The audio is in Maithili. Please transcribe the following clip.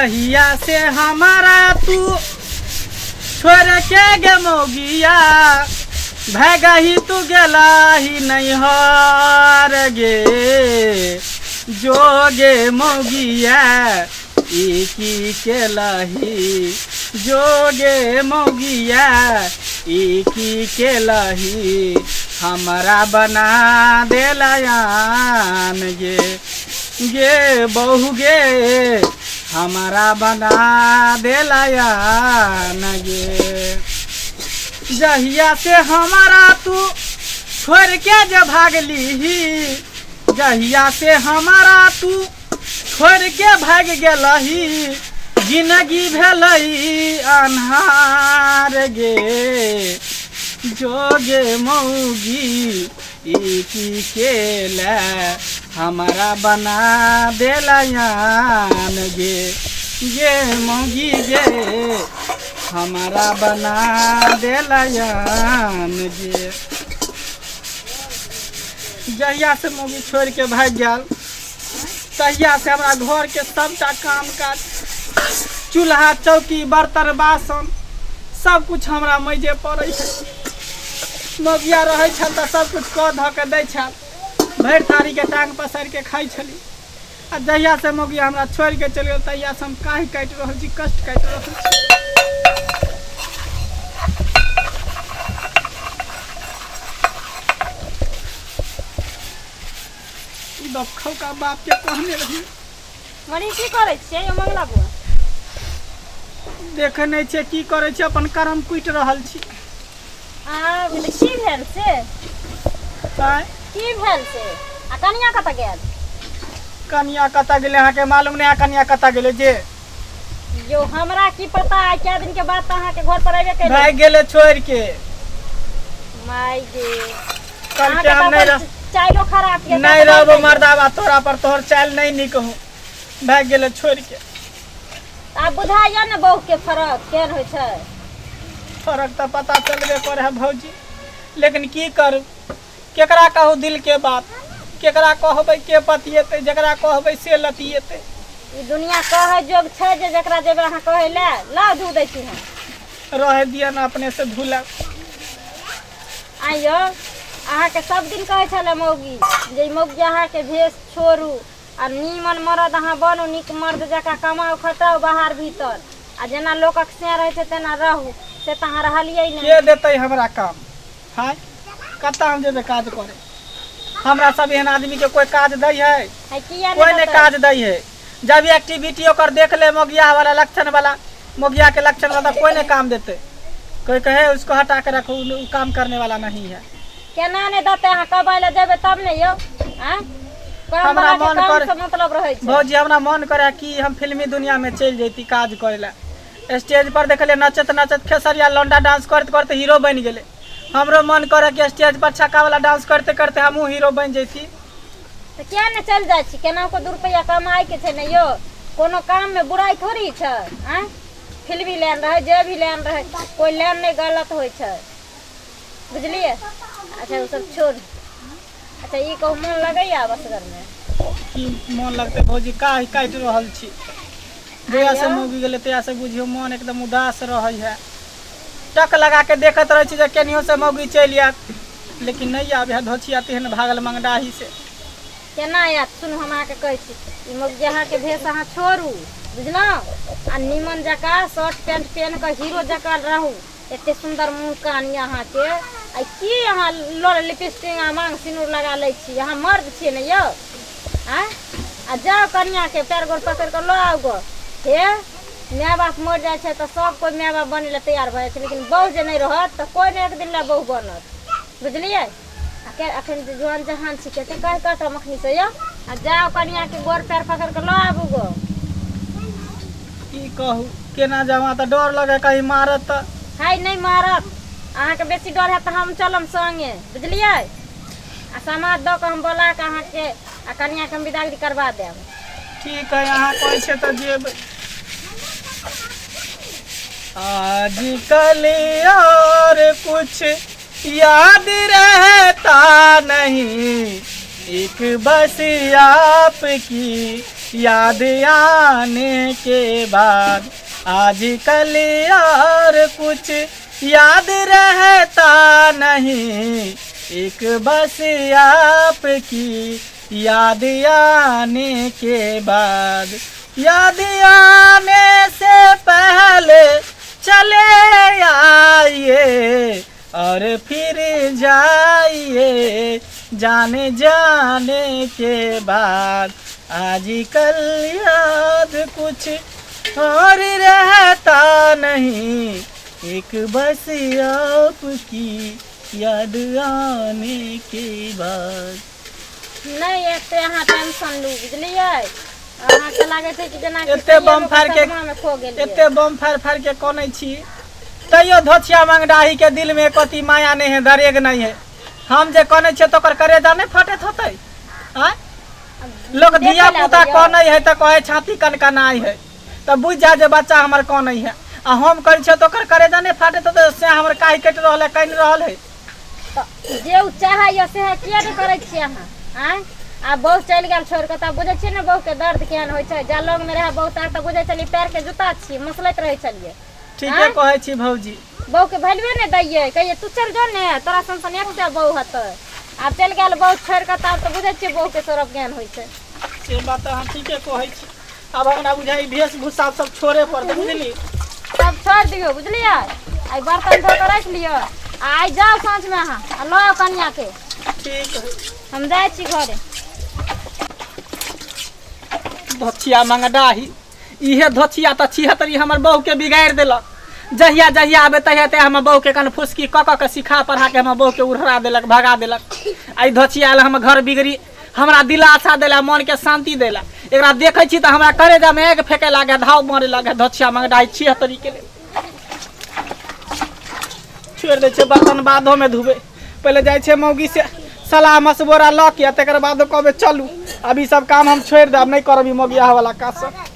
जहिया से हमारा तू छोड़ के गे मौगिया भगही तू गेला ही नैहर गे जोगे मौगिया ई की केलही जोगे मौगिया ई की केलही हमरा बना देलयान गे गे बहु गे हमरा बना देलयान गे। जहिया से हमारा तू छोड़ के जे भागलीही जहिया से हमारा तू छोड़ के भागि गेलही जिनगी भेलै अन्हार गे जोगे मौगी ई की केला हमरा बना देलयान गे गे मौगी गे हमरा बना देलयान गे। जहिया से मौगी छोड़ के भागि गेल तहिया से हमरा घर के सबटा काम काज चूल्हा चौकी बर्तन बासन सब कुछ हमरा मैजे पड़ै छै। मौगिया रहै छल तऽ सब कुछ कऽ धऽ के दै छल, भरि थारीके टांग पसारि के खाइ छली। आ जहिया से मौगिया हमरा छोड़ि के चलि गेल तहिया से हम काहि काटि रहल छी, कष्ट काटि रहल छी। ई बखौका बाप के कहने रही। मनी की करै छियै यौ मंगला बुआ? देखै नहि छियै की करै छी, अपन करम कुटि रहल छी। आ की भेल से? आँय? की भेल से? आ कनिया कतऽ गेल? कनिया कतऽ गेलै अहाँके मालूम नहि है? कनिया कतऽ गेलै जे यौ हमरा की पता, आइ कए दिन के बाद तऽ अहाँके घर पर अयबे केलै। भागि गेलै छोड़ि के। माय गे, कहलकै हम नहि रह चाइलो खराब ये नहि रहबो मर्दाबा तोरा पर, तोहर चालि नहि नीक हो। भागि गेलै छोड़ि के। आब बुझाइया ने बहू के फरक केहन होइ छै? फरक तऽ पता चलबे करे है भौजी, लेकिन की करू, केकरा कहू दिल के बात, केकरा कहबै के पतिएतै, जकरा कहबै से लतिएतै। ई दुनिया कहै जोग छै जे जकरा जेबै अहाँ कहै लए? लाउ धू दै छी हम। रहै दिअ ने, अपने से धुलक। आइयो अहाँके सब दिन कहै छलै मौगी जे ई मौगी अहाँके भेष छोड़ू आ नीमन मरद अहाँ बनू, नीक मर्द जकाँ कमाउ खटाउ बाहर भीतर, आ जेना लोकक से रहै छै तेना रहू, से तऽ अहाँ रहलियै नहि। के देतै हमरा काम? हाय, कतऽ हम जेबै काज करे? हमरा सब एहन आदमी के कोई काज दै है? है किया कोई नहीं देतै? काज दै है। जब एक्टिविटी ओकर देख ले मोगिया वाला लक्षण वाला, मोगिया के लक्षण वाला, कोई नहीं काम देते। कोई कहे उसको हटा के रखो, उ काम करने वाला नहीं है। केना नहि देतै? अहाँ कमाइ लए जेबै तब ने यौ। आँय, काम हमरा वाला के मन काम कर- से मतलब रहै छै। भौजी, हमरा मन करे कि हम फिल्मी दुनिया में चलि जैती काज करे ला। स्टेज पर देखलियै नचत नचत खेसरिया लौंडा डांस करते करते हीरो बनि गेलै। हमरो मन करे कि स्टेज पर छक्का वाला डांस करते करते हमहूँ हीरो बनि जैती। तऽ किया ने चलि जाइ छी? केनाहु कऽ 2 रुपैआ कमाइके छै ने यौ। कोनो काममे बुराइ थोड़ी छै? आँय, फिल्मी लाइन रहै जे भी लाइन रहै, कोइ लाइन नहि गलत होइ छै, बुझलियै? अच्छा ओ सब छोड़। अच्छा ई कहू, मोन लगैया आब असगरमे? की मोन लगतै भौजी, काहि काटि रहल छी। जहिया से मौगी गेलै तहिया से बुझियौ मन एकदम उदास रहै है। टक लगा के देखैत रहै छी जे केनियो से मौगी चलि आयत, लेकिन नहि आबै है। धोछिया तेहन भागल मंगडाही से। केना आयत? सुनू, हम अहाँके कहै छी, ई मौगी अहाँके भेष अहाँ छोड़ू, बुझलहुँ? आ नीमन जकाँ शर्ट पैंट पेन्ह कऽ हीरो जकाँ रहू। एते सुन्दर मुँह कान यऽ अहाँके, आ की अहाँ लऽ लिपस्टिक आ मांग सिनूर लगा लै छी? अहाँ मर्द छियै ने यौ? आँय, आ जाउ कनियाके पैर गोर पकड़ि कऽ लऽ आउ गऽ। हे, माय बाप मरि जाइ छै तऽ सब कोइ माय बाप बनै लए तैयार भऽ जाइ छै, लेकिन बहु जे नहि रहत तऽ कोइ नहि एक दिन लए बहु बनत, बुझलियै? आ के अखन जे जुआन जहान छी, कते कहि कटम अखनी से यौ। आ जाउ कनियाके गोर पैर पकड़ि कऽ लऽ आबू गो। की कहू, केना जाउ? तऽ डर लगे कहीं मारत तऽ। है, नहि मारत। अहाँके बेसी डर हैत तऽ हम चलब संगे, बुझलियै? आ समाद दऽ कऽ हम बोला कऽ अहाँके आ कनियाके हम विदागरी करबा देब। ठीक है, अहाँ कहै छियै तऽ जेबै। आजकल और कुछ याद रहता नहीं, एक बस आपकी याद आने के बाद आजकल और कुछ याद रहता नहीं, एक बस आपकी याद आने के बाद। याद आने से पहले चले आइए और फिर जाइए जाने जाने के बाद। आजकल याद कुछ और रहता नहीं, एक बस आपकी याद आने के बाद। नहि एते अहाँ टेंशन लू, बुझलियै? अहाँके लागै छै कि जेना कि एते बम फाड़ के सदमा मे खो गेलियै। एते बम फाड़ फाड़ के कनै छी तैयो धोछिया मंगडाही के दिल में कथी माया नहीं है, दरेग नहीं है। हम जे कनै छियै तऽ ओकर करेजा नहि फटैत होतै? आँय, लोग देखै धिया लए पुता आबैया। कनै है तऽ कहै छाती कनकनाइ है, तऽ बुझि जा जे बच्चा हमर कनै है। आ हम करै छियै तऽ ओकर करेजा नहि फाटैत होतै? से हमर काहि कटि रहल है, कानि रहल है। तऽ जे ओ चाहैया सएह किया नहि करै छियै अहाँ? आँय, आ बहु चलि गेल छोड़ि कऽ तऽ बुझै छियै ने बहुके दर्द केहन होइ छै। जा लगमे रहए बहु ता तऽ बुझै छलियै पैरके जूता छियै, मसलैत रहै छलियै। ठीके आँय? कहै छी भौजी। बहुके वैल्यूए नहि दैयै, कहियै तू चलि जो ने, तोरा सन सन एक सए बहु हेतै। आब चलि गेल बहु छोड़ि कऽ तऽ आब तऽ बुझै छियै बहुके सौरभ केहन होइ छै। से बात तऽ अहाँ ठीके कहै छी। आब हमरा बुझाइ वेशभूषा सब छोड़े पड़तै, बुझली? सब छोड़ि दियौ, बुझलियै? आइ बर्तन धो कऽ राखि लिअ आ आइ जाउ साँझमे अहाँ आ लऽ आउ कनियाके। ठीक है। हम जाइ छी घरे। धोछिया मंगडाही, इहे धोछिया तऽ छिहत्तरी हमर बहू के बिगाड़ि देलक। जहिया जहिया आबे तहिया तहिया हमर बहू के कन फुसकी कऽ कऽ के सिखा पढ़ा के हमर बहू के उड़हरा देलक, भगा देलक। आइ धोछिया आयल हमर घर बिगड़ी, हमरा दिलासा देला, मन के शांति देला। एकरा देखै छी तऽ हमरा करेजा में आगि फेंके लागे, धाव मारे लागे। धोछिया मंगडाही छिहत्तरी के लेल छोड़ि दै छै, बर्तन बादो में धुबै। पहिले जाइ छै मौगी से सलाह मशवरा लऽ के, तकर बाद कहबै चलू। अब ई सब काम हम छोड़ि देब, नहि करब ई मौगियाह वाला काज सब।